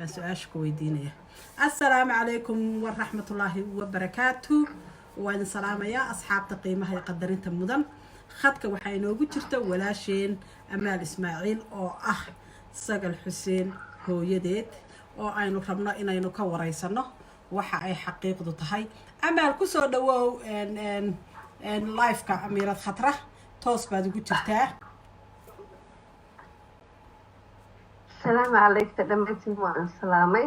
Baan su-aasha ku weydiinaya. Assalaamu calaykum waraxmatullaahi wabarakaatu. Waa idin salaamayaa, asxaabta qiimaha iyo qadarinta mudan. Khadka waxaa inoogu jirta walaasheen Amaal Ismaaciil, oo ah Sagal Xuseen hooyadeed, oo aynu rabno inaynu ka wareysano waxa ay xaqiiqdu tahay. Amaal, kusoo dhawow liveka Amiirad Khatra, toos baad ugu jirtaa. Asalaamu calaykum dhammaantiin, waan salaamay.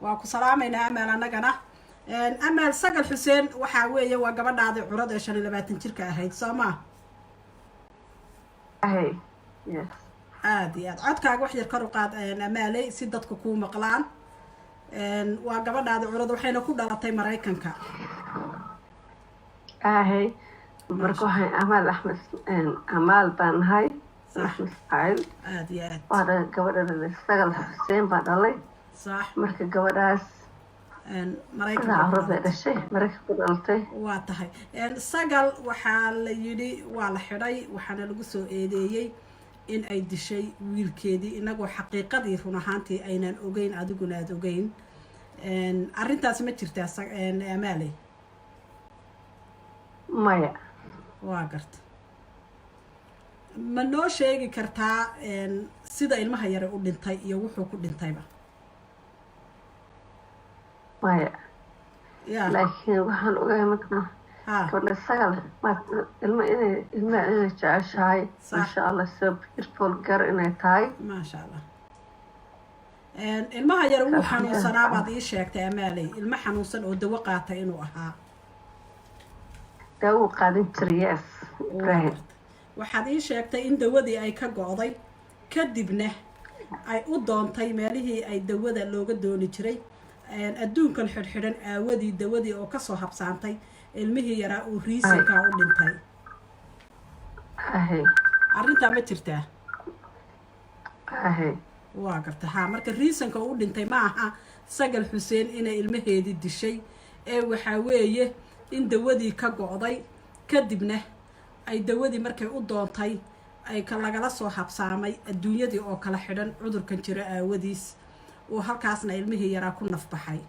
Waa ku salaamaynaa, Amaal, annagana. Amaal, Sagal Xuseen waxaa weeye waa gabadhaadii curad ee 25 jirka ahayd, soo maa? Ahay, yes. Aada iyo aad. Codkaaga wax yar kor u qaad, Amaaley, si dadku kuu maqlaan. Waa gabadhaadi curad, waxayna ku dhalatay Maraykanka. Ahay, marka waxaan Amaal Axmed, Amaal baan nahay, Axmed Ismaaciil. Aada iyo aad. Waa dhalay gabadha, dhalay Sagal Xuseen baa dhalay. Marka gabadhaas Maraykanka ku carruur bay dhalatay. Dhashay, Maraykanka ku dhalatay. Waa tahay. Sagal waxaa la yidhi waa la xidhay, waxaana lagu soo eedeeyey in ay dishay wiilkeedii, inagoo xaqiiqadii run ahaantii aynan ogeyn, adiguna aada ogeyn. Arrintaas ma jirtaa, Amaaley? Maya. Waa garta. Ma noo sheegi kartaa sida ilmaha yare u dhintay iyo wuxuu ku dhintayba? Maya. Ya. Laakiin waxaan ogahay marka gabadha Sagal ilma inay, ilmaha inay jeceshahay. Maasha Allah, so beautiful girl inay tahay. Maasha Allah. Ilmaha yar wuu xanuunsanaa baad ii sheegtay, Amaaley, ilmo xanuunsan oo dawo qaatay inuu ahaa. Daawo qaadan jiray, yes, Ibrahim. Waxaad ii sheegtay in dawadii ay ka go'day, kadibna ay u doontay meelihii ay dawada looga dooni jiray. Adduunkan xidhxidhan aawadii, dawadii oo kasoo habsaantay, ilmihii yaraa uu riisankaa u dhintay. Ahay. Arrintaa ma jirtaa? Ahay. Waa garta. Haa, marka reasonka u dhintay ma aha Sagal Xuseen inay ilmaheedii dishay, ee waxaa weeye in dawadii ka go'day, kadibna ay dawadii markay u doontay ay ka lagala soo habsaamay, adduunyadii oo kala xidhan cudurkan jiro aawadiis, uu halkaasna ilmihii yaraa ku nafbaxay.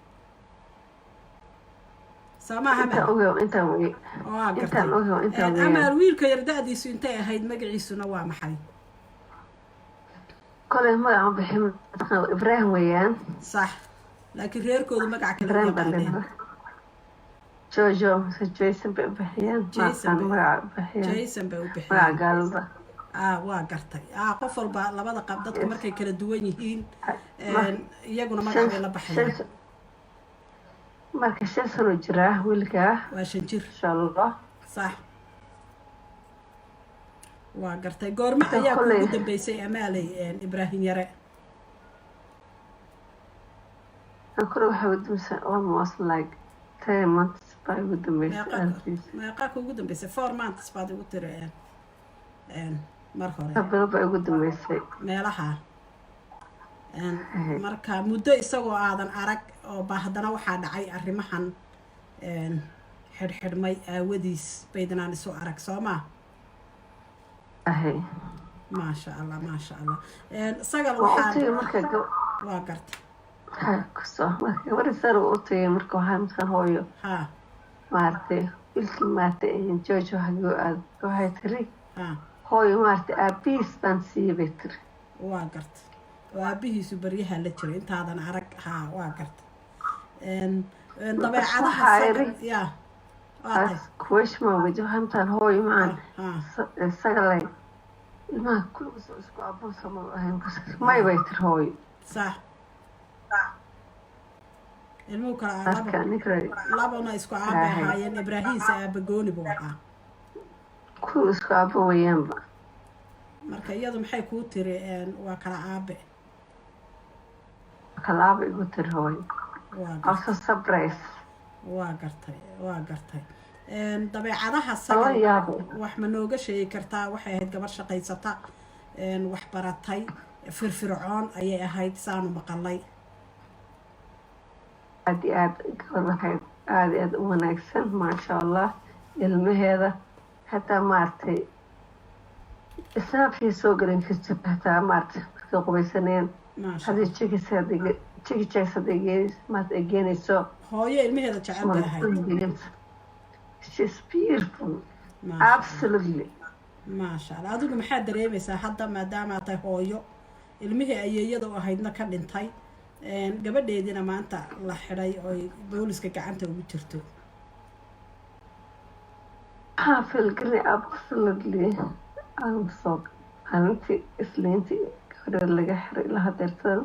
Soo maaha? Intaan ogahay intaan wey. Waa gartay. Intaan ogahay intaan weeyaan. Amaal, wiilka yar da-diisu intay ahayd? Magaciisuna waa maxay? Kolay magaca ma bixin, Ibrahim weeyaan. Sax, laakiin reerkoodu magac kale u Ibrahim baa yaqaaneen. leedahay. Jojo mise Jason bay u bixiyeen. Jason. Maaqaan magaca u bixiyeen. Jason bay u magaca bixiyeen. Gaalada. Ah, waa gartay. Ah, qof walba labada qab dadku markay kala duwan yihiin, iyaguna magac bay la baxayaan. Marka 5 sano jiraa wiilkaa. Waa 5 jir. Insha Allah. Sax, waa gartay. Goorma Marka ayaa kuugu dambeysay, Amaaley, Ibraahim yare? Kolay waxay ugu dambeysay almost like 10 months baa ugu dambeysay Meeqa? Arkiisa. Meeqa kuugu dambeysay? 4 months baad igu tiri mar hore. Bilo baa ugu dambeysay. Meelaha. Marka muddo isagoo aadan arag oo ba haddana waxaa dhacay arrimahan xidhxidhmay aawadiis baydnaan isu arag, soo maa? Ahay. Maasha Allah, maasha Allah. Sagal waa u waxaa tagay marka waa garta. Ha kusoo marka gabadha sar u tagay, marka waxaa mataqaan hooyo maaragtay wiilkii, maaragtay, George waxaa aad waxay tiri hooyo, maaragtay, aabihiis baan siiyey, bay tiri. Waa garta, oo aabihiisu baryaha la jiray intaadan arag. Haa, waa garta. Dabeecadaha waxaa sagal iri ya, waa tay. Kuweshma weydi waxaa mataqaan hooyo macaan sagalay ilmaha kulligiis isku abo sama ahayn? May, bay tiri hooyo. Sax, ilmuhu kala marka labo ninka labona isku aabay ahaayeen, Ibraahiimse aaba gooni buu ahaa. Kuwa isku abo weeyaanba. Marka iyadu maxay kuu tiri? Waa kala aabe. Kalaaba igu tiri hooyo. Waa gartay. Also surprise. Waa gartay, waa gartay. Dabeecadaha ala Sagal yaabay. wax ma nooga sheegi kartaa? Waxay ahayd gabar shaqaysata, wax baratay, firfircoon ayay ahayd, saanu maqalay. Aad iyo aad, gabar waxay aada iyo aad u wanaagsan, maasha Allah. Ilmaheeda xataa, maaragtay, islaamkii soo gelin kartid xataa, maaragtay. ka qubaysanayeen. Maasha. Haddii Chuck E. Cheese hadday maarata ay geenayso. Hooyo ilmaheeda jecel bay ahayd. She's beautiful. Maasha Allah. Absolutely. Maasha Allah. Adigu maxaa dareemaysaa hadda, maadaama tahay hooyo ilmihii ayeeyada u ahaydna ka dhintay, gabadheediina maanta la xidhay oy booliska gacanta ugu jirto? Waxaan feel garay absolutely, I'm so, maalintii Isniintii gabadheed laga xiray ilaa hadeertan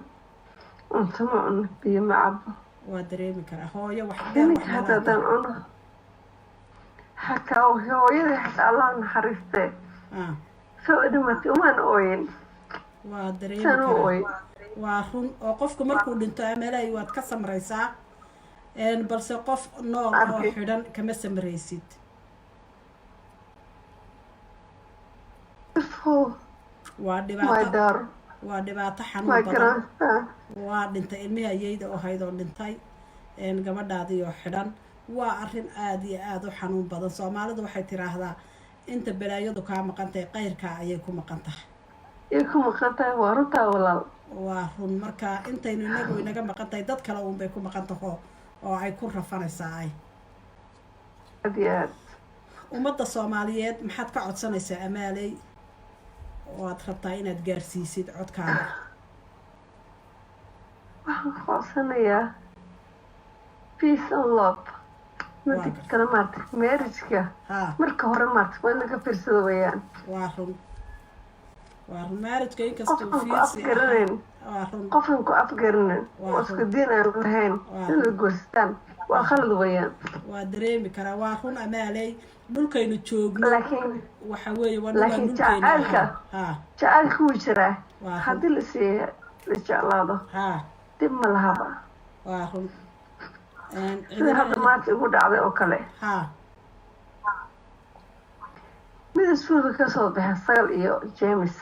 cunto ma cuno, biyo ma cabo. Waa dareemi karaa hooyo wax dheer Ininka wax hadda haddaan cuno xataa, hooyadii xataa, Allah naxariistee, soo dhimatay umaan ooyin. Waa dareemi Saan u karaa. ooy. Waa run oo qofku markuu dhinto, amalay, waad ka samraysaa, balse qof nool oo Arkay. xidhan kama samraysid. Beautiful. Waa My dhibaato. daughter. Waa dhibaato xanuun My badan. grandson. Waa dhintay ilmihii ayeyda oo ahayd oo dhintay, gabadhaadii oo xidhan, waa arrin aada iyo aada u xanuun badan. Soomaalidu waxay tiraahdaa, inta balaayadu kaa maqan tahay, qayrkaa ayay ku maqan tahay. Iyo ku maqan tahay, waa runtaa, walaal. Waa run. Marka intaynu inagu inaga maqan tahay, dad kale uunbay ku maqan taho oo ay ku rafanaysaa ay. Aad iyo aad. Ummadda Soomaaliyeed maxaad ka codsanaysaa, Amaaley, oo aad rabtaa inaad gaarsiisid codkaaga? Waxaan ku codsanayaa peace and love. Mida kale, maarata, marriageka marka hore, maarata, waa in laga fiirsado weeyaan. Waa run, waa run. Marriageka inkastuu Qofkan ku fiirsi afgaranayn, waa run. qofkan ku afgaranayn Waa oo isku diin aan lahayn inaad guursataan waa khalad weeyaan. Waa dareemi karaa, waa run, Amaaley. Dhulkaynu joogno Laakiin waxa weeye waa dhul aan laakiin dhulkeena jacaylka ahayn. Jacaylka wuu jiraa. Waa run. Haddii la siiya, la jeclaado, dib ma lahaba. Waa run. Sida Cidina hadda maanta igu dhacday oo kale, mid iskuulka ka soo baxay, Sagal iyo James,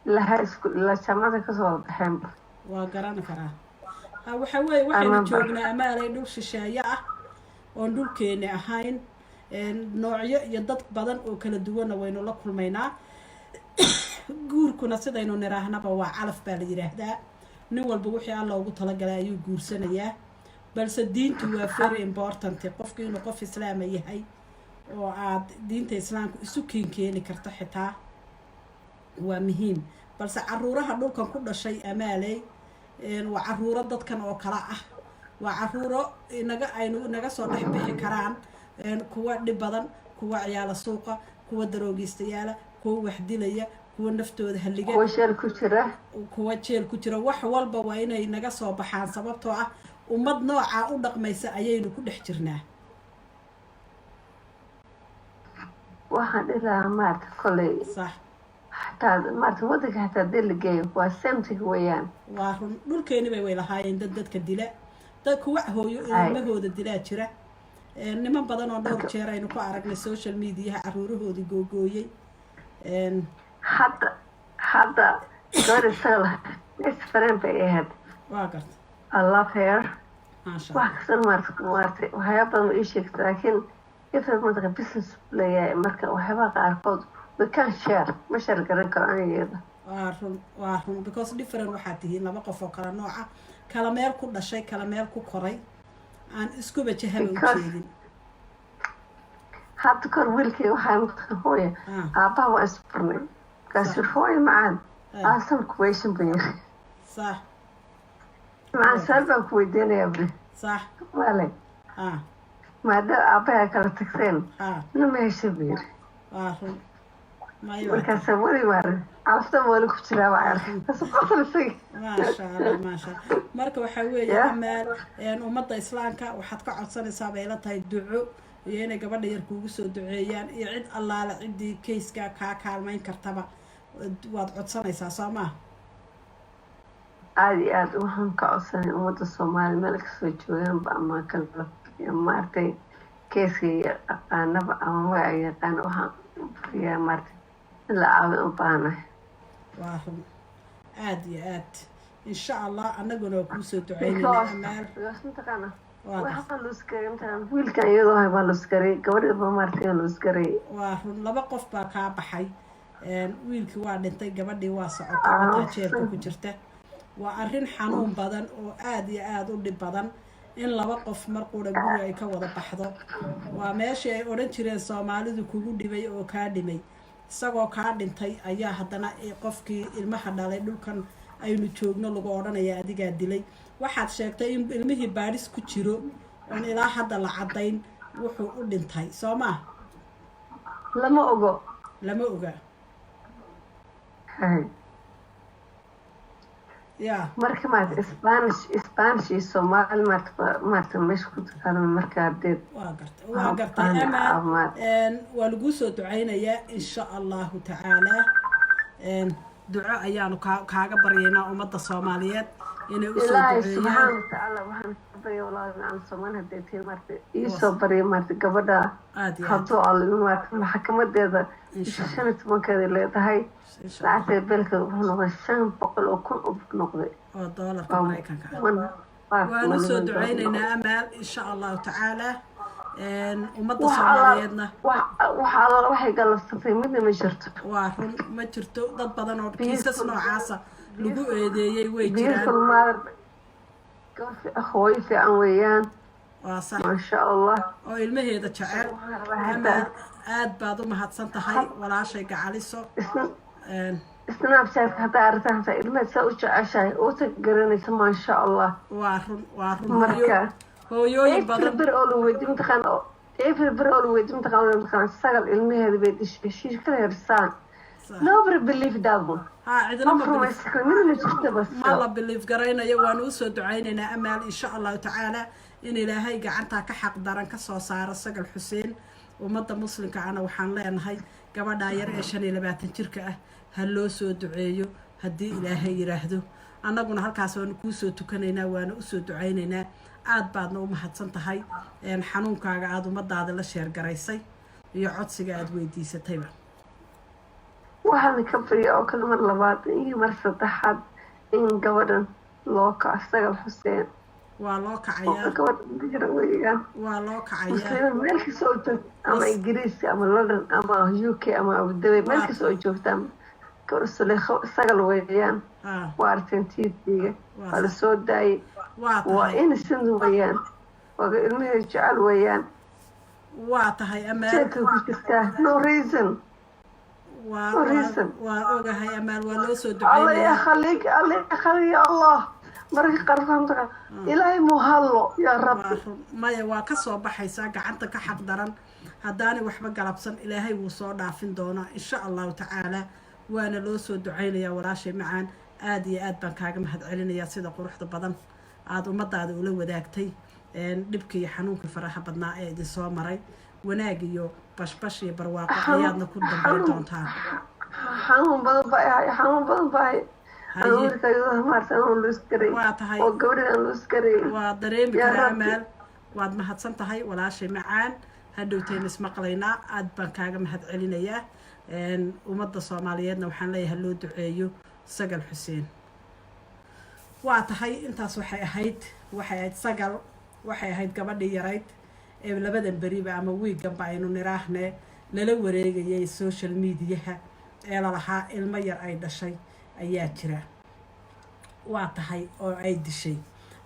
ilaa high school ilaa jaamacada kasoo wada baxeenba. Waa garan karaa. Ha, waxa weeye waxaynu Remember. joognaa, Amaalay, dhul shisheeye ah oon dhulkeeni ahayn. Noocyo iyo dad badan oo kala duwanna waynu la kulmaynaa. Guurkuna, sidaynu niraahnaba, waa calaf baa la yidhaahdaa. Nin walba wixii Alla ugu talagalay ayuu guursanayaa, balse diintu waa very important. Qofku inuu qof islaama yahay oo aad diinta islaamka isu keenkeeni karto xitaa waa muhiim. Balse caruuraha dhulkan ku dhashay, Amaaley, waa caruuro dadkan oo kale ah, waa caruuro inaga aynu inaga soo dhex bixi karaan, kuwa dhib badan, kuwa ciyaala suuqa, kuwa daroogiistayaala, kuwa wax dilaya, kuwa naftooda halliga, Kuwa sheel ku jira. Kuwa jeel ku jira. Wax walba waa inay naga soo baxaan, sababtoo ah ummad noocaa u dhaqmaysa ayaynu ku dhex jirnaa. Waxaan dhihi lahaa, maarata, kolley xataa, maarata, waddanka xataa hadii la geeyo waa same thing weeyaan. Waa run. Dhulkeeni bay way lahaayeen dad dadka dila, dad kuwa hooyo ilmahooda dilaa jira. Niman badan oo dhowr jeer aynu ku aragnay social mediaha caruurahoodii googooyey. Hadda gabadha Sagal best friend bay ahayd. Waa garta. I love her. Maasha Wax Allah. kasta, maarata, waxyaaba badan ma ii sheegta, laakiin ifra mataqan business buu leeyahay. Marka waxyaabaha qaarkood we can share, ma share garan karo aniga iyada. Waa run, waa run, because different waxaad tihiin laba qof oo kala nooca, kala meel ku dhashay, kala meel ku koray, aan iskuba jahaba u Because jeedin. Hadda kor wiilkay waxaa mataqan, "Hooya, aabbaha waa isfurnay." Markaasuu yiri, "Hooyo macaan, aasam question," buu yiri. "Macaan, su'aal baan ku weydiinayaa," buri. "Waalay, maadaama aabbaha kala tagteen, nama hesha?" buu yiri. Waa run, mayo. Markaasa weli maarin calaftan wali ku jiraa baa arkay, kasu qosol isaga. Maasha Allah, maasha Allah. Marka waxaa weeye, Amaal, ummadda islaamka waxaad ka codsanaysaa bay la tahay duco iyo inay gabadha yar kuugu soo duceeyaan, iyo cid allaale ciddii kayska kaa kaalmayn kartaba waad codsanaysaa, soo maa? Aada iyo aad waxaan ka codsanay ummadda Soomaaliya meel kasoo joogaanba ama kala, maaragtay, keeska aqaanaba ama magaca yaqaana, waxaan yaa, maaragtay, in la caawin u baahanahay. Waa run, aada iyo aad. Insha Allah annaguna waa kuusoo duceynayna, Because Amaal. because mataqaana Waa waxaa lose garay, mataqaana, wiilkan iyadoo hay baa lose garay, gabadha ba, maaragtay, lose garay. Waa run, laba qof baa kaa baxay. Wiilkii waa dhintay, gabadhii waa socotay, wataa jeelka ku jirta. Waa arrin xanuun badan oo aada iyo aada u dhib badan in laba qof mar qura guri ay ka wada baxdo. Waa meeshii ay odhan jireen Soomaalidu, "Kugu dhibay oo kaa dhimay." Isagoo kaa dhintay ayaa haddana qofkii ilmaha dhalay dhulkan aynu joogno lagu odhanaya, "Adigaa dilay." Waxaad sheegtay in ilmihii baadhis ku jiro oon ilaa hadda la caddayn wuxuu u dhintay, soo maa? Lama ogo. Lama oga. Hay. Ya. Marka maarata Spanish iyo Soomaali maarata meesha ku dagaalama markaa dee. Waa gartay, waa gartay. Amaal, waa laguu soo ducaynayaa, insha Allahu tacaala. Duco ayaanu kaaga baryaynaa ummadda Soomaaliyeed inay usoo Ilaahay duceeyaan. Subxaana watacaala waxaan ka barya, walaal aan Soomaali hadday tahay, maarata iisoo barya, maarata gabadha Aad iyo aad. hadduu Alla maarata maxkamadeeda Insha Allah. 15-keeda leedahay. Insha Allah. Lacagta bail-ka wuxuu noqday 500,000 oo noqday. Oo doolarka Maraykanka ah. 1.5 Waanu soo million dollar. ducaynaynaa, Amaal, insha Allahu tacaala. Ummadda Wax alla Soomaaliyeedna. Wax alla waxay galabsatay midna ma jirto. Waa run, ma jirto. Dad badan oo kiisas noocaasa lagu eedeeyey way jiraan. Beautiful mother, gabar hooyo fiican weeyaan. Waa sax. Maasha Allah. Oo ilmaheeda jecel. Waxaan rabaa hataa Amaal, aad baad u mahadsan tahay, walaashay gacaliso. Snapchat haddaa aragtaan, hataa ilmaheed saa u jeceshahay uuta garanaysa, maasha Allah. Waa run, waa run. Marka hooyooyin every badan. Ber oo la weydiin mataqaan, every ber oo la weydiin mataqaan, Sagal ilmaheeda bay dishay, she's kala hersaan. Nobody believe that one. Ha, cidina ma Qof rumaysan karo midna ma jirto bas. Ma la believe garaynayo. Waanu usoo ducaynaynaa, Amaal, insha Allahu tacaala, in Ilaahay gacantaa ka xaq daran ka soo saaro Sagal Xuseen. Ummadda Muslimka ana waxaan leenahay, gabadhaa yar ee 25 jirka ah ha loo soo duceeyo haddii Ilaahay yiraahdo. Annaguna halkaas waanu kuu soo tukanaynaa, waana usoo ducaynaynaa. Aad baadna u mahadsan tahay xanuunkaaga aada ummadaada la share garaysay iyo codsiga aada weydiisatayba. Waxaan ka barya oo kale mar labaad iyo mar saddexaad in gabadhan loo kaco, Sagal Xuseen. Waa loo kacayaa. Gabadhan jira weeyaan. Waa loo kacayaa. Muslimiin meel kasta oo joogta, ama Ingiriiska ama London ama UK ama Abu Dhabi, meel kasta oo joogtaan, gabadha Suleekho Sagal weeyaan. Waa aragteen TV-ga, waa la soo daayay. Waa waa tahay. Innocent weeyaan, waa ilmaheeda jecel weeyaan. Waa tahay, Amaal. Jeelka ku jirtaa, no reason. Waa No reason. Waa ogahay, Amaal, waa loo soo Alla duceynayaa. Yakhaliik, Alla yakhaliik, ya Allah, mararka qaarkood waxaan Ilaahay muu hadlo, yaa Waa Rabbi. Run, maya, waa ka soo baxaysaa gacanta ka xaq daran. Haddaanay waxba galabsan, Ilaahay wuu soo dhaafin doonaa, insha Allahu tacaala. Waana loo soo duceynayaa, walaashay macaan. Aada iyo aad baan kaaga mahad celinayaa sida quruxda badan aada ummadaada ula wadaagtay dhibkii iyo xanuunkii faraha badnaa ee idin soo maray. Wanaag iyo bashbash iyo barwaaqo ayaadna ku dambayn doontaa. Xanuun badan baa ahay, xanuun badan baa ahay. Haye. Wiilka maarta aan lose garay Waa tahay. oo gabadhan aan lose garay. Waa dareemi Yaa karaa. Rabbi. Amaal, waad mahadsan tahay, walaashay macaan. Hadhowtaynu ismaqlaynaa. Aad baan kaaga mahad celinayaa. Ummadda Soomaaliyeedna waxaan leeyahay, loo duceeyo Sagal Xuseen. Waa tahay, intaas waxay ahayd Sagal, waxay ahayd gabadhii yarayd ee labadan beriba ama wiiganba aynu niraahne lala wareegayay social media-ha ee lalahaa ilmo yar ay dhashay ayaa jira, waa tahay, oo ay dishay.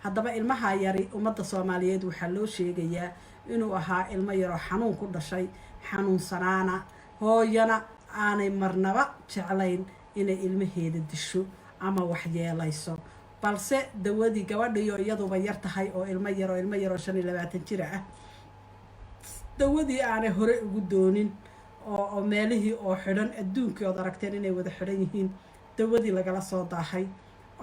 Haddaba ilmaha yari, ummadda Soomaaliyeed waxaa loo sheegayaa inuu ahaa ilmo yaroo xanuun ku dhashay, xanuunsanaana, hooyana aanay marnaba jeclayn inay ilmaheeda disho ama waxyeelayso, balse dawadii gabadhiyo iyaduba yar tahay oo ilmo yaroo 25 jira ah, dawadii aanay hore ugu doonin oo meelihii oo xidhan, adduunkii ood aragteen inay wada xidhan yihiin, dawadii lagala soo daahay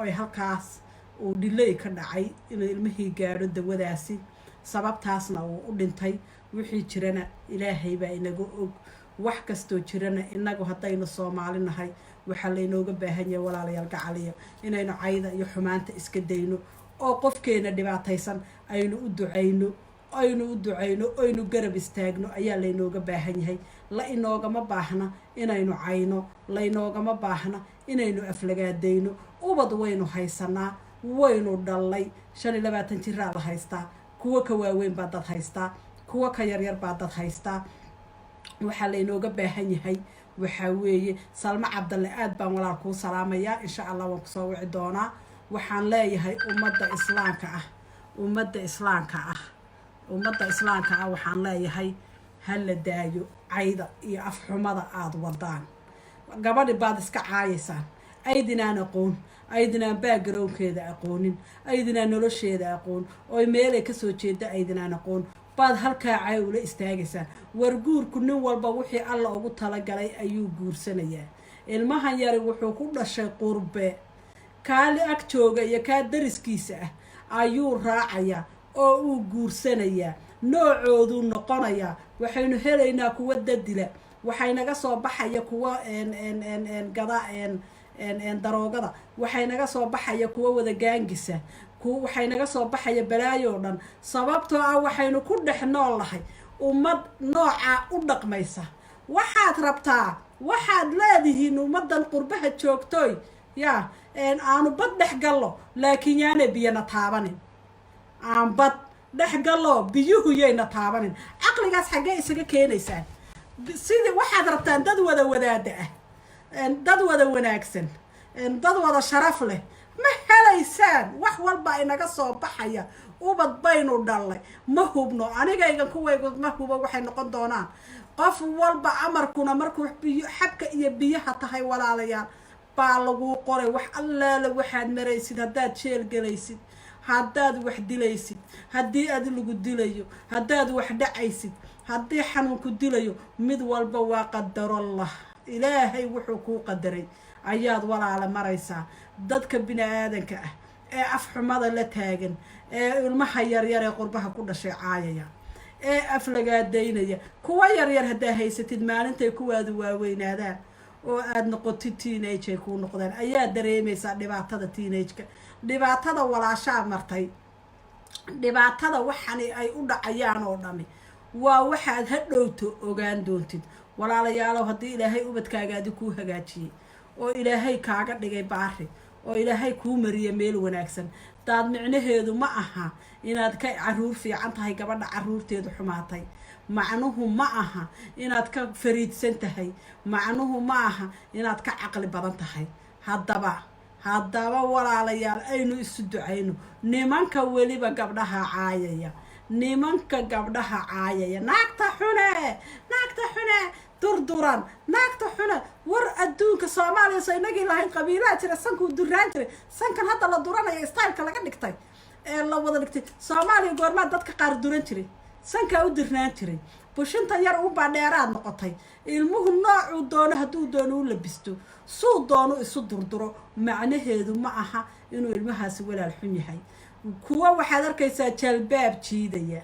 oy halkaas uu dhilay ka dhacay inuu ilmihii gaadho dawadaasi, sababtaasna uu u dhintay. Wixii jirana Ilaahay baa inaga og. Wax kastoo jirana, inagu haddaynu Soomaali nahay, waxaa laynooga baahan yahay, walaalayaal gacaliya, inaynu cayda iyo xumaanta iska dayno oo qofkeena dhibaataysan aynu u ducayno, aynu u ducayno, aynu garab istaagno ayaa laynooga baahan yahay. La inoogama baahna inaynu cayno, laynoogama baahna inaynu aflagaadayno. Ubad waynu haysanaa, waynu dhallay. 25 jiraa la haystaa, kuwo ka waaweyn baa dad haystaa, kuwo ka yaryar baa dad haystaa. Waxaa laynooga baahan yahay Waxaa weeye, Salmo Cabdalle, aad baan walaal kuu salaamayaa. Insha Allah waan kusoo wici doonaa. Waxaan leeyahay ummadda islaamka ah, ummadda islaamka ah, ummadda islaamka ah, waxaan leeyahay ha la daayo cayda iyo afxumada aada wadaan. Gabadhi baad iska caayaysaan, aydinaan aqoon, aydinaan backgroundkeeda aqoonin, aydinaan nolosheeda aqoon, oy meelay kasoo jeeda aydinaan aqoon, baad halkaa cay ula istaagaysaan. Warguurku nin walba wixii Alla ugu talagalay ayuu guursanayaa. Ilmahan yari wuxuu ku dhashay qurbe. Kaali ag jooga iyo kaa dariskiisa ah ayuu raacayaa oo uu guursanayaa, noocooduu noqonayaa. Waxaynu helaynaa kuwa dadila, waxay naga soo baxaya kuwa gada daroogada, waxay naga soo baxaya kuwa wada gangisa, waxay naga soo baxaya balaayo o dhan, sababtoo ah waxaynu ku dhex nool nahay ummad noocaa u dhaqmaysa. Waxaad rabtaa, waxaad leedihiin, ummaddan qurbaha joogtoy, yaa aanu bad dhex gallo, laakiin yaanay biyana taabanin. Aan bad dhex gallo, biyuhu yayna taabanin. Caqligaas xaggee isaga keenaysaan? Sidii waxaad rabtaan dad wada wadaada ah, dad wada wanaagsan, dad wada sharaf leh ma helaysaan. Wax walba inaga soo baxaya. Ubad baynu dhallay, ma hubno. Anigaygan kuwaygu ma hubo waxay noqon doonaan. Qof walba amarkuna markuu biyo xabka iyo biyaha tahay, walaalayaal, baa laguu qoray. Wax allaala waxaad maraysid, haddaad jeel gelaysid, haddaad wax dilaysid, haddii aad lagu dilayo, haddaad wax dhacaysid, haddii xanuunku dilayo, mid walba waa qadarallah. Ilaahay wuxuu kuu qadaray ayaad walaala maraysaa. Dadka bini aadanka ah ee afxumada la taagan, ee ilmaha yaryar ee qurbaha ku dhashay caayaya, ee af lagaadaynaya, kuwa yaryar haddaa haysatid, maalintay kuwaadu waaweynaadaan oo aada noqotid teenage ay kuu noqdeen, ayaa dareemaysaa dhibaatada teenage-ka, dhibaatada walaashaa martay, dhibaatada waxani ay u dhacayaan oo dhami. Waa waxaad ha dhowto ogaan doontid. Walaalayaalow, haddii Ilaahay ubadkaagaadi kuu hagaajiyey oo Ilaahay kaaga dhigay baari oo Ilaahay kuu mariya meel wanaagsan, daad micnaheedu ma aha inaad ka caruur fiican tahay gabadha caruurteedu xumaatay. Macnuhu ma aha inaad ka fariidsan tahay. Macnuhu ma aha inaad ka caqli badan tahay. Haddaba walaalayaal, aynu isu ducayno. Nimanka weliba gabdhaha caayaya, nimanka gabdhaha caayaya, "Naagta xune, naagta xune durduran, naagta xune." War adduunka Soomaaliya so inagii lahayn qabiilaha jira, sankuu duraan jiray. Sankan hadda la duranaya, styleka laga dhigtay ee la wada dhigtay, Soomaaliya goormaa dadka qaar duran jiray? Sankaa u dirnaan jiray. Bushinta yar unbaa dheeraad noqotay. Ilmuhu noocuu doono hadduu doono u labisto, suu doono isu durduro, macnaheedu ma aha inuu ilmahaasi walaal xun yahay. Kuwa waxaad arkaysaa jalbaab jiidaya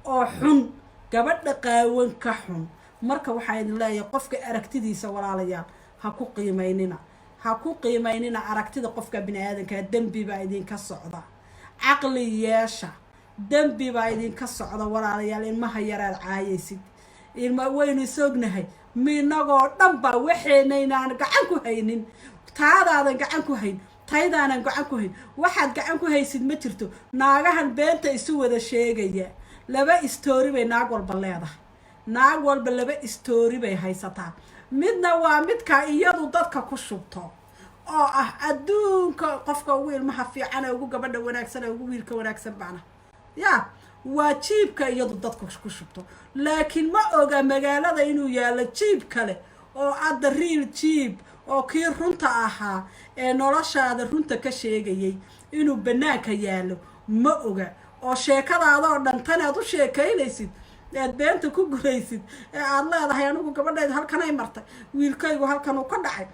oo xun, gabadha qaawan ka xun. Marka waxaa idin leeyahay, qofka aragtidiisa, walaalayaal, ha ku qiimaynina, ha ku qiimaynina aragtida qofka bini aadankaa. Dembi baa idinka socda. Caqli yeesha. Dembi baa idinka socda, walaalayaal. Ilmaha yaraad caayaysid, ilma waynu isognahay. Minagoo dhan baa waxeenaynaan gacan ku haynin. Taadaadan gacan ku hayn, taydaanan gacan ku hayn. Waxaad gacan ku haysid ma jirto. Naagahan beenta isu wada sheegaya, laba story bay naag walba leedahay. Naag walba laba story bay haysataa. Midna waa midka iyadu dadka ku shubto oo ah adduunka qofka ugu ilmaha fiican ee ugu gabadha wanaagsan ee ugu wiilka wanaagsan baana ya. Waa jiibka iyadu dadka ku shubto, laakiin ma oga magaalada inuu yaallo jiib kale oo adda real jiib, oo kii runta ahaa ee noloshaada runta ka sheegayay inuu bannaanka yaallo ma oga. Oo sheekadaadoo dhan tan aad u sheekaynaysid, ead beenta ku guraysid, ee aada leedahay, "Anigu gabadhaydu halkanay martay, wiilkaygu halkan uu ka dhacay,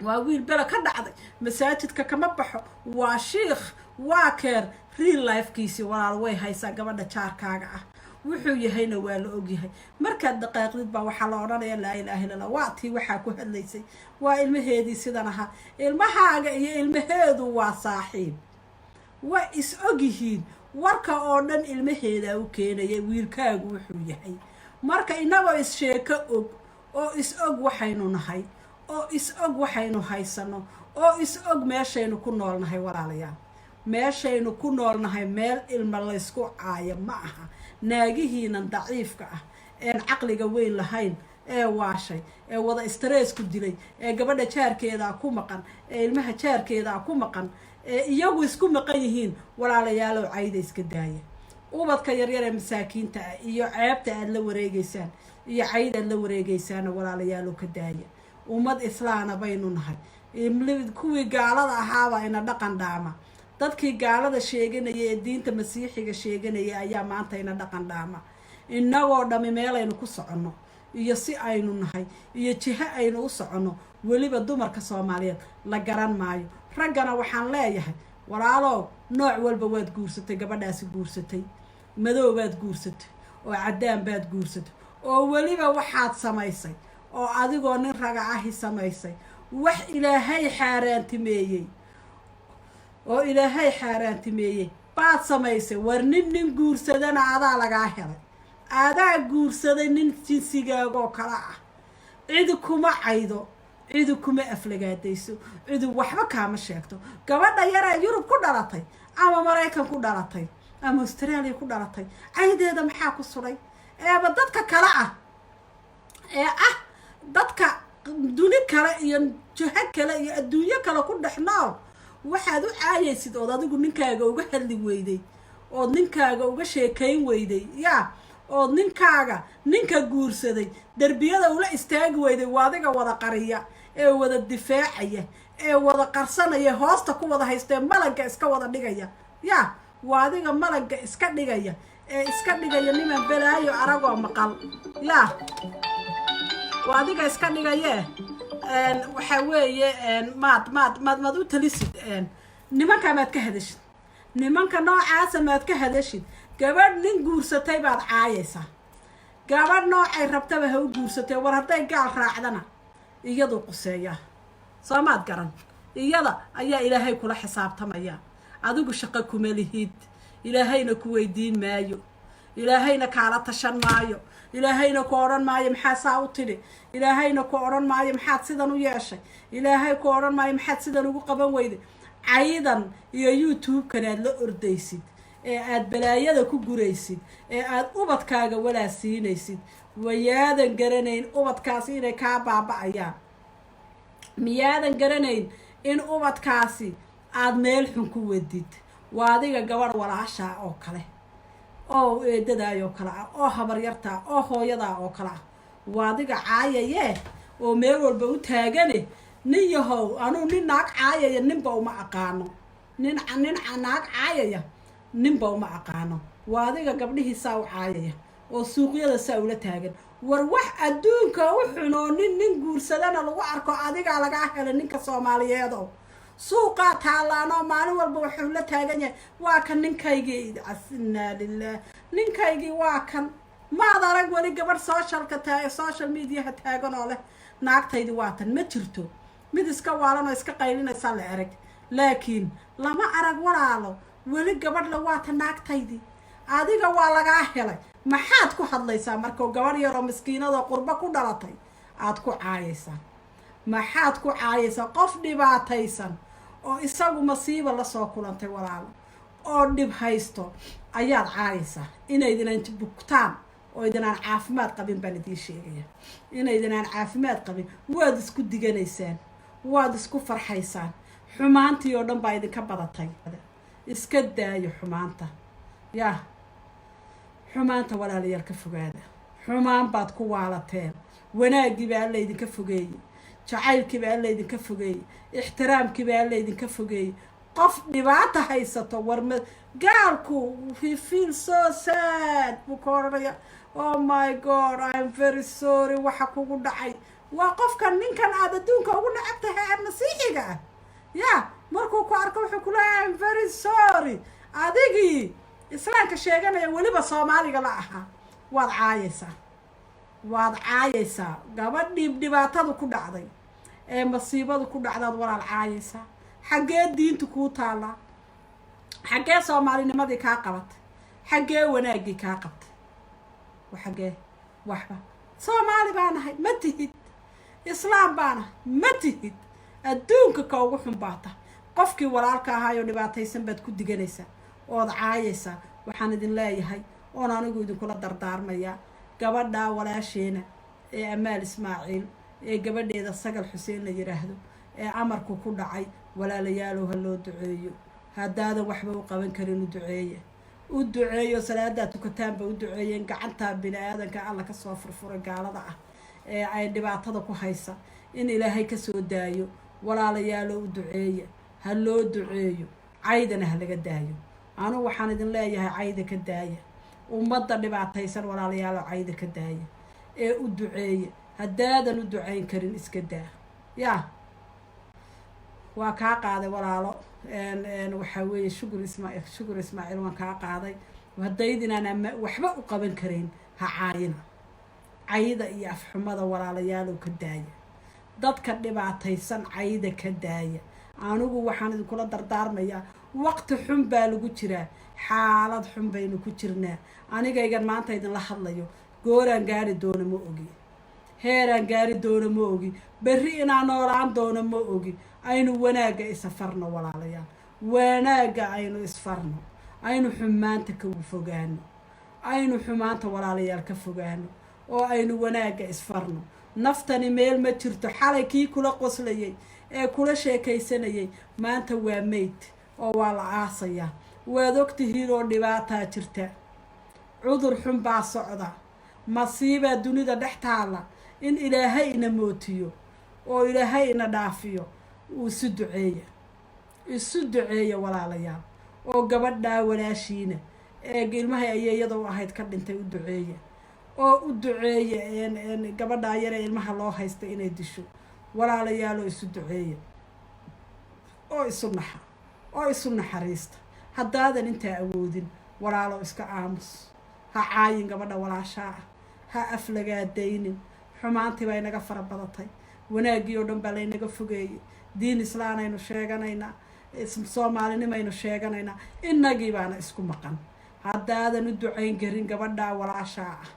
waa wiil bela ka dhacday, masaajidka kama baxo, waa shiikh, waa keer." Real lifekiisi, walaal, way haysaa gabadha jaarkaaga ah. Wuxuu yahayna waa la ogyahay. Markaad dhaqaaqdid baa waxaa la odhanaya, "Laa ilaaha illallah, waa tii waxaa ku hadlaysay, waa ilmaheedii sidan ahaa." Ilmahaaga iyo ilmaheedu waa saaxiib, waa is ogyihiin. Warka oo dhan ilmaheedaa u keenaya wiilkaagu wuxuu yahay. Marka inagoo is sheeko og oo is og waxaynu nahay, oo is og waxaynu haysano, oo is og meeshaynu ku noolnahay, walaalayaal, meeshaynu ku noolnahay meel ilma laysku caayo ma aha. Naagihiinan daciifka ah een caqliga weyn lahayn. Ee waashay, ee wada stress ku dilay, ee gabadha jaarkeedaa ku maqan, ee ilmaha jaarkeedaa ku maqan, ee iyagu isku maqan yihiin. Walaalayaalow, cayda iska daaya. Ubadka yaryar ee masaakiinta ah iyo ceebta aada la wareegeysaan iyo cayda aad la wareegeysaana, walaalayaalow, ka daaya. Ummad islaana baynu nahay. Kuwii gaalada ahaabaa ina dhaqan dhaama. Dadkii gaalada sheeganaya ee diinta Masiixiga sheeganaya ayaa maanta ina dhaqan dhaama. Innagoo dhammi meelaynu ku soconno iyo si aynu nahay iyo jiho aynu u soconno, weliba dumarka Soomaaliyeed, la garan maayo. Raggana waxaan leeyahay, walaalow, nooc walba waad guursatay, gabadhaasi guursatay, madow baad guursatay oo caddaan baad guursatay, oo weliba waxaad samaysay oo adigoo nin raga ahi samaysay wax Ilaahay xaaraantimeeyey, oo Ilaahay xaaraantimeeyey baad samaysay. War nin guursadana adaa lagaa helay, adaa guursaday nin jinsigaagoo kale ah. Cidi kuma caydo, cidi kuma aflagaadayso, cidi waxba kaama sheegto. Gabadha yaree Yurub ku dhalatay ama Maraykan ku dhalatay ama Australia ku dhalatay, caydeeda maxaa ku suray? Eeba dadka kale ah, ee ah dadka duni kale iyo jiho kale iyo adduunyo kale ku dhex nool, waxaad u caayaysid ood adigu ninkaaga uga hadli weyday, ood ninkaaga uga sheekayn weyday, yaa ood ninkaaga, ninka guursaday, derbiyada ula istaagi weyday, waa adiga wada qariya ee wada difaacaya ee wada qarsanaya, hoosta ku wada haystee malagga iska wada dhigaya. Yaa waa adiga malagga iska dhigaya ee iska dhigaya niman balaayo aragoo maqal. Yaa waa adiga iska dhigayee. Waxa weeye, maad u talisid nimanka, maad ka hadashid nimanka noocaasa, maad ka hadashid. Gabadh nin guursatay baad caayaysaa. Gabadh noocay rabtaba ha u guursatay. War hadday gaal raacdana iyadu quseeyaa, soo maad garan? Iyada ayaa Ilaahay kula xisaabtamaya. Adigu shaqo kuma lihid. Ilaahayna ku weydiin maayo, Ilaahayna kaala tashan maayo, Ilaahayna ku odhan maayo maxaa saa u tidhi, Ilaahayna ku odhan maayo maxaad sidan u yeeshay, Ilaahay ku odhan maayo maxaad sidan ugu qaban weyday. Caydan iyo YouTube-kan aad la ordaysid ee aada balaayada ku guraysid ee aada ubadkaaga walaa siinaysid, wayaadan garanayn ubadkaasi inay kaa baaba-ayaan? Miyaadan garanayn in ubadkaasi aada meel xun ku wadid? Waa adiga gabadh walaashaa oo kale, oo eedadaay oo kale ah, oo habaryartaa, oo hooyadaa oo kale ah, waa adiga caayayee oo meel walba u taagane. Nin yahow, anuu nin naag caayaya ninba uma aqaano. Nin naag caayaya ninba uma aqaano. Waa adiga gabdhihii saa u caayaya oo suuqyada saa ula taagan. War wax adduunka u xun oo nin guursadana lagu arko adigaa lagaa helay. Ninka Soomaaliyeed oo suuqaa taallaanoo maalin walba wuxuu la taagan yahay, "Waa kan ninkaygii." Inaa lilah, ninkaygii waa kan. Maad arag weli gabadh socialka taa, social mediaha taagan oo leh "Naagtaydi waa tan"? Ma jirto. Mid iska waalan oo iska qaylinaysaa la arag, laakiin lama arag, walaalo, weli gabadh la "Waa tan naagtaydii." Adiga waa lagaa helay. Maxaad ku hadlaysaa markao gabadh yaroo miskiinadoo qurbo ku dhalatay aada ku caayaysaa? Maxaad ku caayaysaa qof dhibaataysan oo isagu masiiba lasoo kulantay, walaalo, oo dhib haysto ayaad caayaysaa? Inaydinaan bugtaan oo idinaan caafimaad qabin baan idiin sheegaya, inaydinaan caafimaad qabin. Waad isku diganaysaan, waad isku farxaysaan, xumaantii oo dhan baa idinka badatay. Iska daayo xumaanta. Yaa xumaanta, walaalayaal, ka fogaada. Xumaan baad ku waalateen. Wanaaggii baa Alla idinka fogeeyey, jacaylkii baa Alla idinka fogeeyey, ixtiraamkii baa Alla idinka fogeeyey. Qof dhibaata haysato, warma gaalku "He feel so sad," buu ka odhanaya. "Oh my God, I'm very sorry." Waxa kugu dhacay waa qofkan, ninkan aad adduunka ugu necab tahay ee Masiixiga ah. Ya markuu ku arko wuxuu ku leeyahay "I'm very sorry." Adigii Islaamka sheeganaya, weliba Soomaaliga la ahaa, waad caayaysaa, waad caayaysaa gabadhii dhibaatadu ku dhacday ee masiibadu ku dhacdaad, walaal, caayaysaa. Xaggee diintu kuu taallaa? Xaggee Soomaalinimadii kaa qabatay? Xaggee wanaaggii kaa qabtay? Xaggee? Waxba Soomaali baa nahay ma tihid, Islaam baa nahay ma tihid. Adduunka ka ugu xun baa tahay. Qofkii walaalka ahaayoo dhibaataysan baad ku diganaysaa ood caayaysaa. Waxaan idin leeyahay oon anigu idinkula dardaarmayaa, gabadhaa walaasheena ee dhibaataysan ee Ee Amaal Ismaaciil ee gabadheeda Sagal Xuseen la yidhaahdo ee amarku ku dhacay, walaalayaalow, ha loo duceeyo. Haddaadan waxba u qaban karin, u duceeya, u duceeyo. Salaadaa tukataanba u duceeyeen. Gacantaa bini aadanka Alla kasoo furfuray gaalada ah ee ay dhibaatada ku haysa in Ilaahay kasoo daayo. Walaalayaalo, u duceeya, ha loo duceeyo, caydana ha laga daayo. Anugu waxaan idin leeyahay, cayda ka daaya ummadda dhibaataysan. Walaalayaalo, cayda ka daaya ee u duceeya. Haddaadan u ducayn karin, iska daa. Yaa waa kaa qaaday, walaalo. Waxaa weeye Shukur Ismaa, Shukur Ismaaciil, waan kaa qaaday. Haddaydinaan ama waxba u qaban karayn, ha caayina. Cayda iyo afxumada, walaalayaalow, ka daaya dadka dhibaataysan, cayda ka daaya. Anigu waxaan idinkula dardaarmayaa, waqti xun baa lagu jiraa, xaalad xun baynu ku jirnaa. Anigaygan maanta idinla hadlayo, gooraan gaari doono ma ogi, heeraan gaari doono ma ogi, berri inaan noolaan doono ma ogi. Aynu wanaagga isafarno, walaalayaal, wanaagga aynu isfarno, aynu xumaanta ka fogaano, aynu xumaanta, walaalayaal, ka fogaano oo aynu wanaagga isfarno. Naftani meel ma jirto. Xalay kii kula qoslayay ee kula sheekaysanayay maanta waa meyd oo waa la aasayaa. Waad ogtihiin oo dhibaataa jirta, cudur xun baa socda, masiibaa dunida dhex taalla. In Ilaahay ina mootiyo oo Ilaahay ina dhaafiyo, uu isu duceeya, isu duceeya, walaalayaal, oo gabadhaa walaashiina ee ilmahay ayeeyada u ahayd ka dhintay u duceeya, oo u duceeya gabadhaa yaree ilmaha loo haysta inay disho. Walaalayaaloo, isu duceeya oo isu naxa oo isu naxariista. Haddaadan intaa awoodin, walaalo, iska aamus. Ha caayin gabadha walaashaa ah, ha aflagaadaynin. Xumaantii baa inaga fara badatay, wanaaggii oo dhan baa laynaga fogeeyey. Diin islaanaynu sheeganaynaa, Soomaalinimaynu sheeganaynaa, innagii baana isku maqan. Haddaadan u ducayn karin gabadhaa walaashaa ah,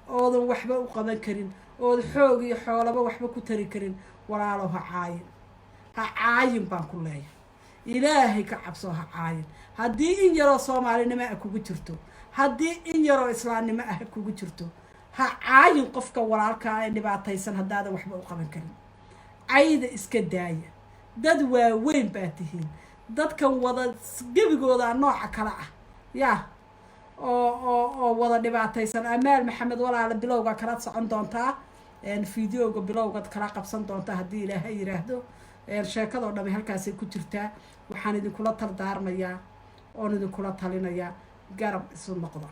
oodan waxba u qaban karin, ood xoog iyo xoolaba waxba ku tari karin, walaalow, ha caayin, ha caayin baan ku leeyahay. Ilaahay ka cabsoo, ha caayin. Haddii in yaroo Soomaalinimo ah kugu jirto, haddii in yaroo islaamnimo ah kugu jirto, ha caayin qofka walaalkaa ee dhibaataysan haddaadan waxba u qaban karin. Cayda iska daaya. Dad waaweyn baa tihiin. Dadkan wada gebigooda nooca kale ah yaa oo wada dhibaataysan. Amaal Maxamed, walaala, bilowga kala socon doontaa videoga, bilowgaad kala qabsan doontaa haddii Ilaahay yiraahdo. Sheekadoo dhami halkaasay ku jirtaa. Waxaan idinkula tardaarmayaa oon idinkula talinayaa, garab isu noqda,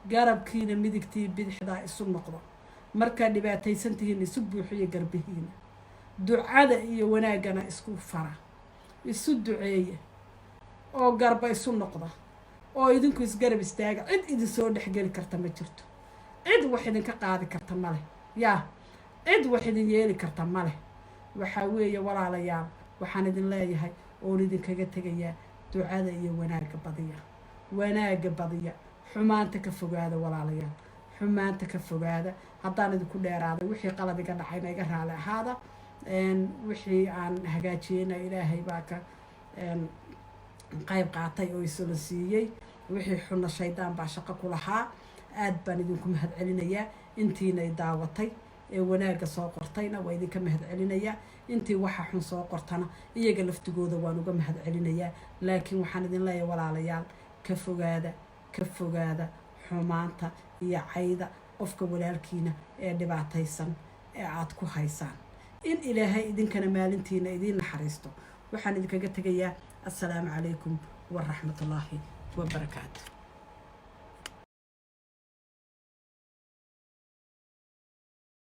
garabkiina midigtii bidixdaa isu noqdo. Markaad dhibaataysan tihiin, isu buuxiyo garbihiina, ducada iyo wanaaggana isku fara, isu duceeya oo garba isu noqda oo idinku isgarab istaaga. Cid idin soo dhexgeli karta ma jirto, cid wax idinka qaadi karta ma leh, yaa cid wax idin yeeli karta ma leh. Waxaa weeye, walaalayaal, waxaan idin leeyahay oon idinkaga tegayaa, ducada iyo wanaagga badiya, wanaagga badiya, xumaanta ka fogaada. Walaalayaal, xumaanta ka fogaada. Haddaan idinku dheeraaday, wixii qalad iga dhacayna iga raali ahaada, wixii aan hagaajiyeyna Ilaahay baa ka qayb qaatay oo isula siiyey, wixii xunna shaydaan baa shaqo ku lahaa. Aad baan idinku mahad celinayaa intiinay daawatay ee wanaagga soo qortayna, waa idinka mahad celinayaa. Intii waxa xun soo qortana, iyaga laftigooda waan uga mahad celinayaa. Laakiin waxaan idin leeyahay, walaalayaal, ka fogaada, ka fogaada xumaanta iyo cayda qofka walaalkiina ee dhibaataysan ee aada ku haysaan, in Ilaahay idinkana maalintiina idiin naxariisto. Waxaan idinkaga tegayaa, assalaamu calaykum waraxmatullaahi wabarakaatu.